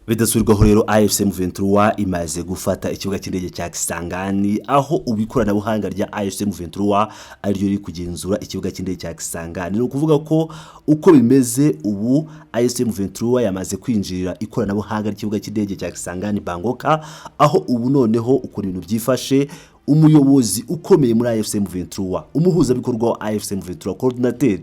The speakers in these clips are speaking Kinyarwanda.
Bidasubirwaho rero, AFC M23 imaze gufata ikibuga cy'indege cya Kisangani, aho ubu ikoranabuhanga rya AFC M23 ariryo riri kugenzura ikibuga cy'indege cya Kisangani. Ni ukuvuga ko uko bimeze ubu, AFC M23 yamaze kwinjirira ikoranabuhanga ry'ikibuga cy'indege cya Kisangani Bangoka, aho ubu noneho ukuntu ibintu byifashe, umuyobozi ukomeye muri AFC M23, umuhuzabikorwa wa AFC M23, coordinateur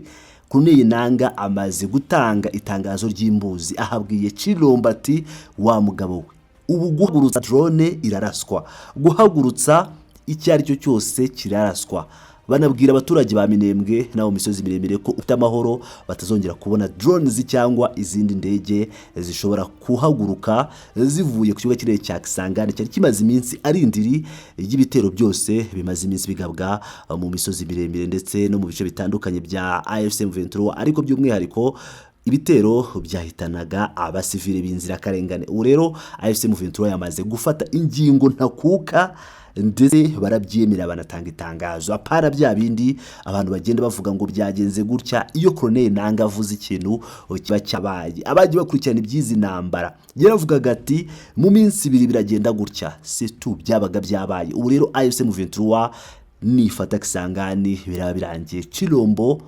Corneille Nanga, amaze gutanga itangazo ry'imbuzi, ahabwiye Chilombo ati: "Wa mugabo we, ubu guhagurutsa drone iraraswa, guhagurutsa icyo ari cyo cyose kiraraswa." Banabwira abaturage ba Minembwe n'abo mu misozi miremire ko ufite amahoro, batazongera kubona drones cyangwa izindi ndege zishobora kuhaguruka zivuye ku kibuga cy'indege cya Kisangani, cyari kimaze iminsi ari indiri y'ibitero byose bimaze iminsi bigabwa mu misozi miremire ndetse no mu bice bitandukanye bya AFC M23, ariko by'umwihariko ibitero byahitanaga abasivile b'inzirakarengane. Ubu rero AFC M23 yamaze gufata ingingo ntakuka, ndetse barabyemera, banatanga itangazo, apana bya bindi abantu bagenda bavuga ngo byagenze gutya. Iyo Corneille Nanga avuze ikintu, kiba cyabaye. Abagiye bakurikirana iby'izi ntambara, yaravugaga ati: "Mu minsi 2 biragenda gutya," setu byabaga byabaye. Ubu rero AFC M23 nifata Kisangani, biraba birangiye. Chilombo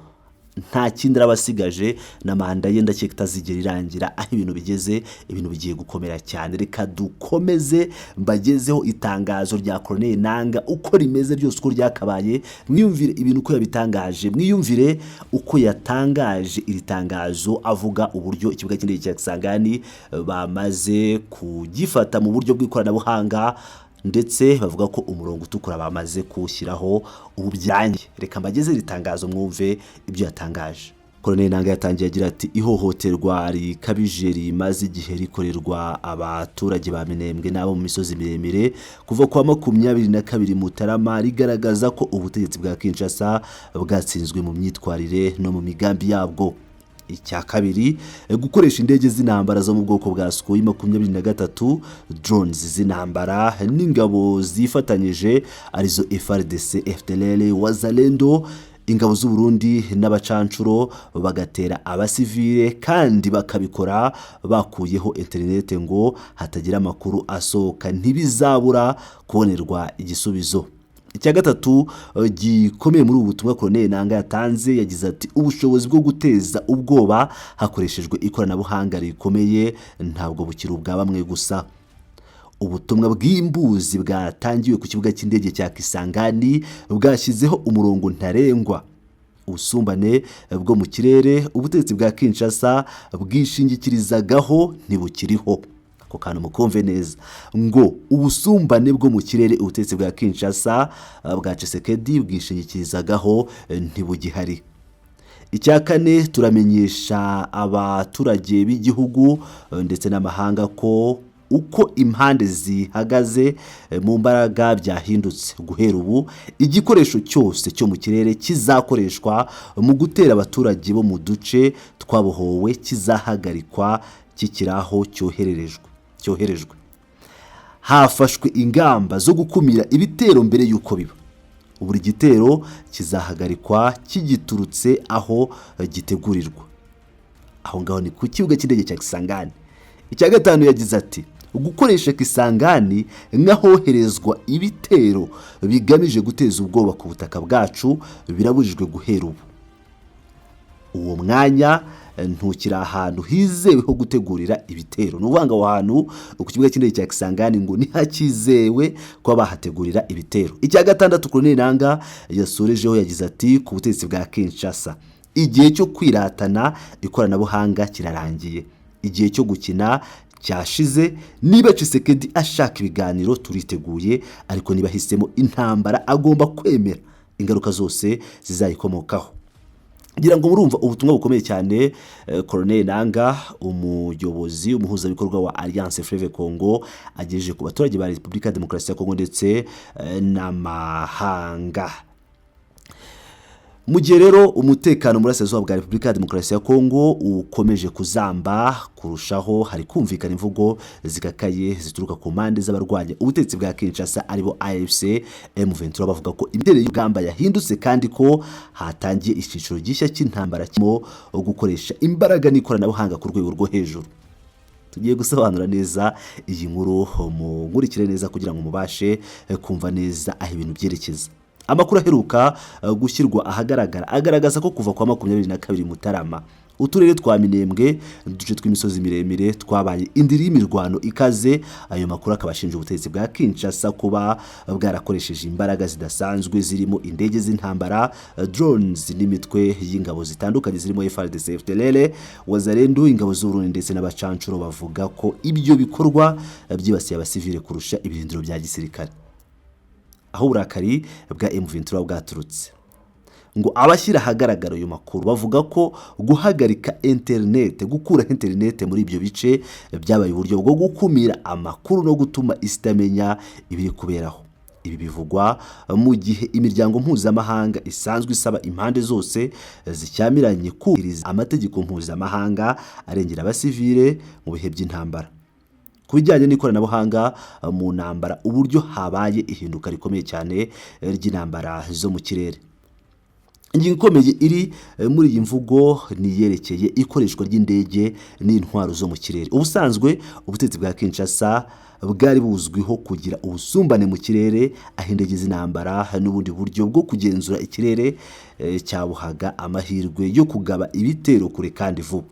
nta kindi araba asigaje, na manda ye ndakeka itazigera irangira. Aho ibintu bigeze, ibintu bigiye gukomera cyane. Reka dukomeze mbagezeho itangazo rya Corneille Nanga uko rimeze ryose, uko ryakabaye, mwiyumvire ibintu uko yabitangaje, mwiyumvire uko yatangaje iri tangazo, avuga uburyo ikibuga cy'indege cya Kisangani bamaze kugifata mu buryo bw'ikoranabuhanga, ndetse bavuga ko umurongo utukura bamaze kuwushyiraho, ubu byanjye. Reka mbageze iri tangazo mwumve ibyo yatangaje. Colonel Nanga yatangiye agira ati: "Ihohoterwa rikabije rimaze igihe rikorerwa abaturage ba Minembwe n'abo mu misozi miremire kuva kwa 22 Mutarama rigaragaza ko ubutegetsi bwa Kinshasa bwatsinzwe mu myitwarire no mu migambi yabwo. Icya kabiri, gukoresha indege z'intambara zo mu bwoko bwa Sukhoi 23, drones z'intambara n'ingabo zifatanyije, arizo FARDC, FDLR, Wazalendo, ingabo z'u Burundi n'abacancuro, bagatera abasivile kandi bakabikora bakuyeho interinete ngo hatagira amakuru asohoka, ntibizabura kubonerwa igisubizo." Icya gatatu gikomeye muri ubu butumwa Colonel Nanga yatanze, yagize ati: "Ubushobozi bwo guteza ubwoba hakoreshejwe ikoranabuhanga rikomeye ntabwo bukiri ubwa bamwe gusa. Ubutumwa bw'imbuzi bwatangiwe ku kibuga cy'indege cya Kisangani bwashyizeho umurongo ntarengwa. Ubusumbane bwo mu kirere ubutegetsi bwa Kinshasa bwishingikirizagaho ntibukiriho." Ako kantu mukumve neza, ngo ubusumbane bwo mu kirere ubutegetsi bwa Kinshasa bwa Tshisekedi bwishingikirizagaho ntibugihari. Icya kane, turamenyesha abaturage b'igihugu ndetse n'amahanga ko uko impande zihagaze mu mbaraga byahindutse. Guhera ubu, igikoresho cyose cyo mu kirere kizakoreshwa mu gutera abaturage bo mu duce twabohowe kizahagarikwa kikiri aho cyoherejwe. Hafashwe ingamba zo gukumira ibitero mbere y'uko biba. Buri gitero kizahagarikwa kigiturutse aho gitegurirwa." Aho ngaho ni ku kibuga cy'indege cya Kisangani. Icya gatanu, yagize ati: "Gukoresha Kisangani nk'ahoherezwa ibitero bigamije guteza ubwoba ku butaka bwacu birabujijwe guhera ubu. Uwo mwanya ntukiri ahantu hizewe ho gutegurira ibitero." Ni ukuvuga ngo aho hantu ku kibuga cy'indege cya Kisangani ngo ntihakizewe kuba bahategurira ibitero. Icya gatandatu Colonel Nanga yasorejeho, yagize ati: "Ku butegetsi bwa Kinshasa, igihe cyo kwiratana ikoranabuhanga kirarangiye, igihe cyo gukina cyashize. Niba Tshisekedi ashaka ibiganiro, turiteguye, ariko niba ahisemo intambara, agomba kwemera ingaruka zose zizayikomokaho." Ngira ngo murumva ubutumwa bukomeye cyane Colonel Nanga, umuyobozi umuhuzabikorwa wa Alliance Fleuve Congo, agejeje ku baturage ba Repubulika ya Demokarasi ya Kongo ndetse n'amahanga. Mu gihe rero umutekano mu burasirazuba bwa Repubulika ya Demokarasi ya Kongo ukomeje kuzamba kurushaho, hari kumvikana imvugo zikakaye zituruka ku mpande z'abarwanya ubutegetsi bwa Kinshasa, aribo AFC M23, bavuga ko imiterere y'urugamba yahindutse kandi ko hatangiye icyiciro gishya cy'intambara kirimo gukoresha imbaraga n'ikoranabuhanga ku rwego rwo hejuru. Tugiye gusobanura neza iyi nkuru, munkurikire neza kugira ngo mubashe kumva neza aho ibintu byerekeza. Amakuru aheruka gushyirwa ahagaragara agaragaza ko kuva kwa 22 Mutarama, uturere twa Minembwe n'uduce tw'imisozi miremire twabaye indiri y'imirwano ikaze. Ayo makuru akaba ashinja ubutegetsi bwa Kinshasa kuba bwarakoresheje imbaraga zidasanzwe zirimo indege z'intambara, drones n'imitwe y'ingabo zitandukanye zirimo FARDC, FDLR, Wazalendo, ingabo z'Uburundi ndetse n'abacancuro. Bavuga ko ibyo bikorwa byibasiye abasivile kurusha ibirindiro bya gisirikare. Aho uburakari bwa M23 bwaturutse, ngo abashyira ahagaragara ayo makuru bavuga ko guhagarika interinete, gukuraho interinete muri ibyo bice byabaye uburyo bwo gukumira amakuru no gutuma isi itamenya ibiri kuberaho. Ibi bivugwa mu gihe imiryango mpuzamahanga isanzwe isaba impande zose zishyamiranye kubahiriza amategeko mpuzamahanga arengera abasivile mu bihe by'intambara. Ku bijyanye n'ikoranabuhanga mu ntambara, uburyo habaye ihinduka rikomeye cyane ry'intambara zo mu kirere. Ingingo ikomeye iri muri iyi mvugo ni iyerekeye ikoreshwa ry'indege n'intwaro zo mu kirere. Ubusanzwe ubutegetsi bwa Kinshasa bwari buzwiho kugira ubusumbane mu kirere, aho indege z'intambara n'ubundi buryo bwo kugenzura ikirere cyabuhaga amahirwe yo kugaba ibitero kure kandi vuba.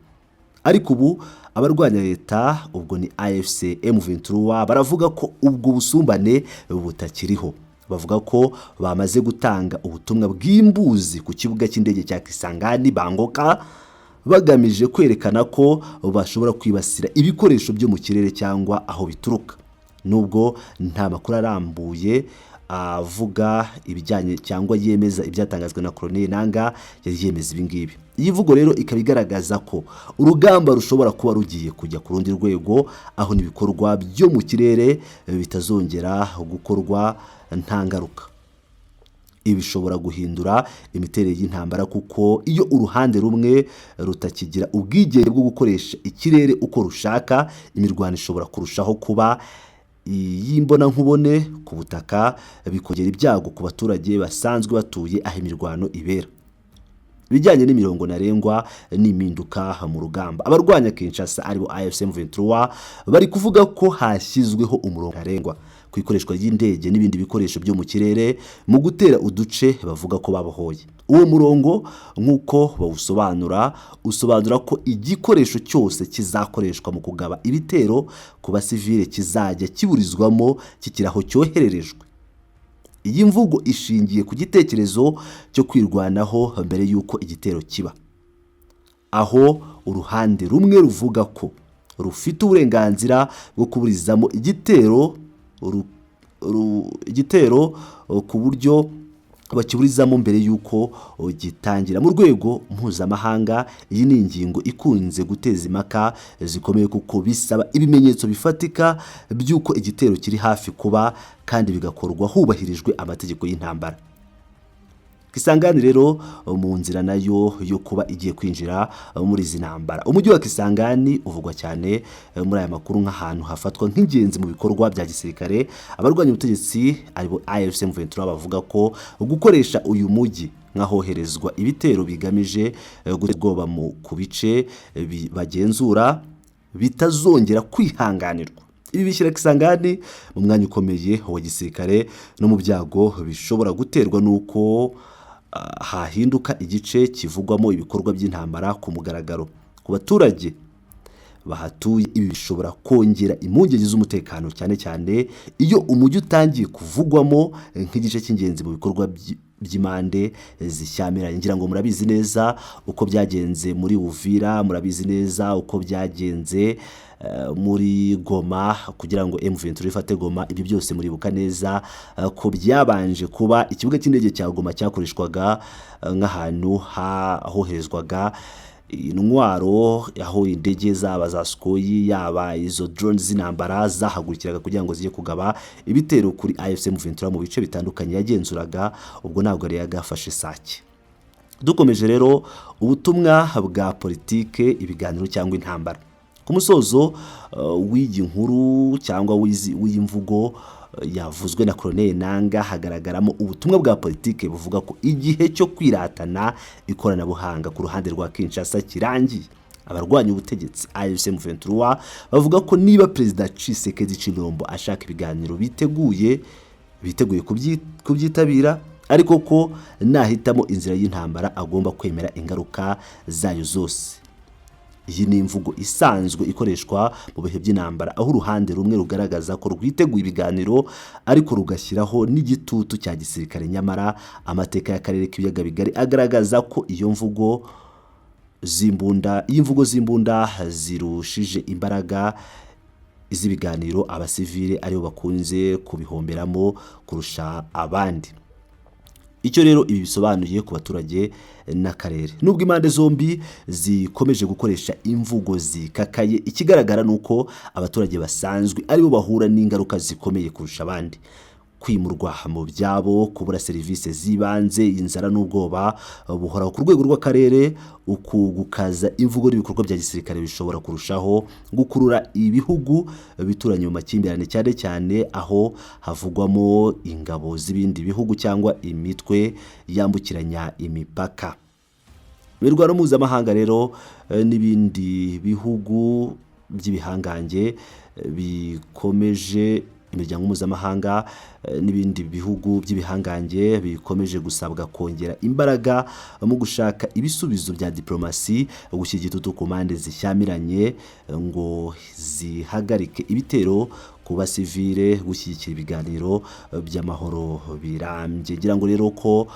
Ariko ubu abarwanya leta, ubwo ni AFC M23, baravuga ko ubwo busumbane butakiriho. Bavuga ko bamaze gutanga ubutumwa bw'imbuzi ku kibuga cy'indege cya Kisangani Bangoka, bagamije kwerekana ko bashobora kwibasira ibikoresho byo mu kirere cyangwa aho bituruka, nubwo nta makuru arambuye avuga ibijyanye cyangwa yemeza ibyatangajwe na Colonel Nanga yari yemeza ibi ngibi. Iyi mvugo rero ikaba igaragaza ko urugamba rushobora kuba rugiye kujya ku rundi rwego, aho n'ibikorwa byo mu kirere bitazongera gukorwa nta ngaruka. Ibi bishobora guhindura imiterere y'intambara, kuko iyo uruhande rumwe rutakigira ubwigenge bwo gukoresha ikirere uko rushaka, imirwano ishobora kurushaho kuba iy'imbonankubone ku butaka, bikongera ibyago ku baturage basanzwe batuye aho imirwano ibera. Ibijyanye n'imirongo ntarengwa n'impinduka mu rugamba, abarwanya Kinshasa aribo AFC M23 bari kuvuga ko hashyizweho umurongo ntarengwa ku ikoreshwa ry'indege n'ibindi bikoresho byo mu kirere mu gutera uduce bavuga ko babohoye. Uwo murongo, nk'uko bawusobanura, usobanura ko igikoresho cyose kizakoreshwa mu kugaba ibitero ku basivile kizajya kiburizwamo kikiri aho cyohererejwe. Iyi mvugo ishingiye ku gitekerezo cyo kwirwanaho mbere y'uko igitero kiba, aho uruhande rumwe ruvuga ko rufite uburenganzira bwo kuburizamo igitero ku buryo bakiburizamo mbere y'uko gitangira. Mu rwego mpuzamahanga, iyi ni ingingo ikunze guteza impaka zikomeye, kuko bisaba ibimenyetso bifatika by'uko igitero kiri hafi kuba kandi bigakorwa hubahirijwe amategeko y'intambara. Kisangani rero mu nzira nayo yo kuba igiye kwinjira muri izi ntambara. Umujyi wa Kisangani uvugwa cyane muri aya makuru nk'ahantu hafatwa nk'ingenzi mu bikorwa bya gisirikare. Abarwanya ubutegetsi aribo AFC M23 bavuga ko gukoresha uyu mujyi nk'ahoherezwa ibitero bigamije gutera ubwoba ku bice bagenzura bitazongera kwihanganirwa. Ibi bishyira Kisangani mu mwanya ukomeye wa gisirikare no mu byago bishobora guterwa n'uko hahinduka igice kivugwamo ibikorwa by'intambara ku mugaragaro. Ku baturage bahatuye, ibi bishobora kongera impungenge z'umutekano, cyane cyane iyo umujyi utangiye kuvugwamo nk'igice cy'ingenzi mu bikorwa by'impande zishyamiranye. Ngira ngo murabizi neza uko byagenze muri Uvira, murabizi neza uko byagenze muri Goma kugira ngo M23 ifate Goma. Ibyo byose muribuka neza ko byabanje kuba ikibuga cy'indege cya Goma cyakoreshwaga nk'ahantu hoherezwaga intwaro, aho indege zaba za Sukhoi, yaba izo drone z'intambara zahagurukiraga kugira ngo zijye kugaba ibitero kuri AFC M23 mu bice bitandukanye yagenzuraga. Ubwo ntabwo yari yagafashe Sake. Dukomeje rero, ubutumwa bwa politike, ibiganiro cyangwa intambara. Ku musozo w'iyi nkuru cyangwa w'iyi mvugo yavuzwe na Colonel Nanga, hagaragaramo ubutumwa bwa politike buvuga ko igihe cyo kwiratana ikoranabuhanga ku ruhande rwa Kinshasa kirangiye. Abarwanya ubutegetsi AFC M23 bavuga ko niba Perezida Tshisekedi Tshilombo ashaka ibiganiro biteguye kubyitabira, ariko ko nahitamo inzira y'intambara agomba kwemera ingaruka zayo zose. Iyi ni imvugo isanzwe ikoreshwa mu bihe by'intambara, aho uruhande rumwe rugaragaza ko rwiteguye ibiganiro ariko rugashyiraho n'igitutu cya gisirikare. Nyamara amateka y'akarere k'ibiyaga bigari agaragaza ko iyo mvugo z'imbunda, iyo imvugo z'imbunda zirushije imbaraga iz'ibiganiro, abasivile aribo bakunze kubihomberamo kurusha abandi. Icyo rero ibi bisobanuye ku baturage n'akarere: nubwo impande zombi zikomeje gukoresha imvugo zikakaye, ikigaragara ni uko abaturage basanzwe aribo bahura n'ingaruka zikomeye kurusha abandi: kwimurwa mu byabo, kubura serivisi z'ibanze, inzara n'ubwoba buhoraho. Ku rwego rw'akarere, uku gukaza imvugo n'ibikorwa bya gisirikare bishobora kurushaho gukurura ibihugu bituranye mu makimbirane, cyane cyane aho havugwamo ingabo z'ibindi bihugu cyangwa imitwe yambukiranya imipaka. Imirwano mpuzamahanga rero n'ibindi bihugu by'ibihangange bikomeje, imiryango mpuzamahanga n'ibindi bihugu by'ibihangange bikomeje gusabwa kongera imbaraga mu gushaka ibisubizo bya diplomasi, gushyira igitutu ku mpande zishyamiranye ngo zihagarike ibitero ku basivile, gushyigikira ibiganiro by'amahoro birambye. Ngira ngo rero ko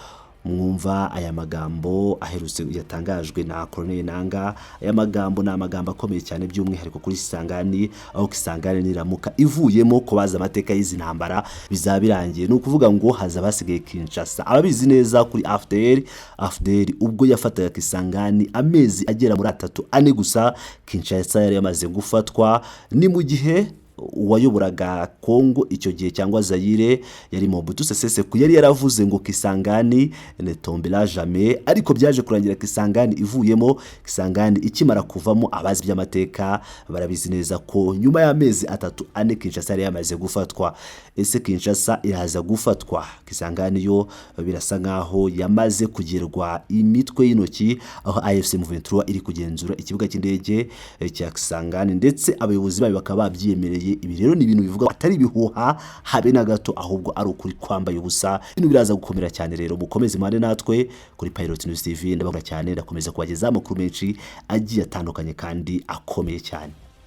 mwumva aya magambo aherutse yatangajwe na Corneille Nangaa. Aya magambo ni amagambo akomeye cyane, by'umwihariko kuri Kisangani, aho Kisangani niramuka ivuyemo, ko bazi amateka y'izi ntambara, bizaba birangiye. Ni ukuvuga ngo haza basigaye Kinshasa. Ababizi neza kuri AFDL, AFDL ubwo yafataga Kisangani, amezi agera muri 3, 4 gusa Kinshasa yari yamaze gufatwa. Ni mu gihe uwayoboraga Kongo icyo gihe cyangwa Zaire yari Mobutu Sese Seko, yari yaravuze ngo Kisangani ne tombera jamais, ariko byaje kurangira Kisangani ivuyemo. Kisangani ikimara kuvamo, abazi by'amateka barabizi neza ko nyuma y'amezi 3, 4 Kinshasa yari yamaze gufatwa. Ese Kinshasa iraza gufatwa? Kisangani yo birasa nkaho yamaze kugerwa imitwe y'intoki, aho AFC M23 iri kugenzura ikibuga cy'indege cya Kisangani, ndetse abayobozi bayo bakaba babyiyemereye. Ibi rero ni ibintu bivuga atari ibihuha habe na gato, ahubwo ari ukuri kwambaye ubusa. Ibintu biraza gukomera cyane. Rero mukomeze mubane natwe kuri Pilot News TV. Ndabakunda cyane, ndakomeza kubagezaho amakuru menshi agiye atandukanye kandi akomeye cyane.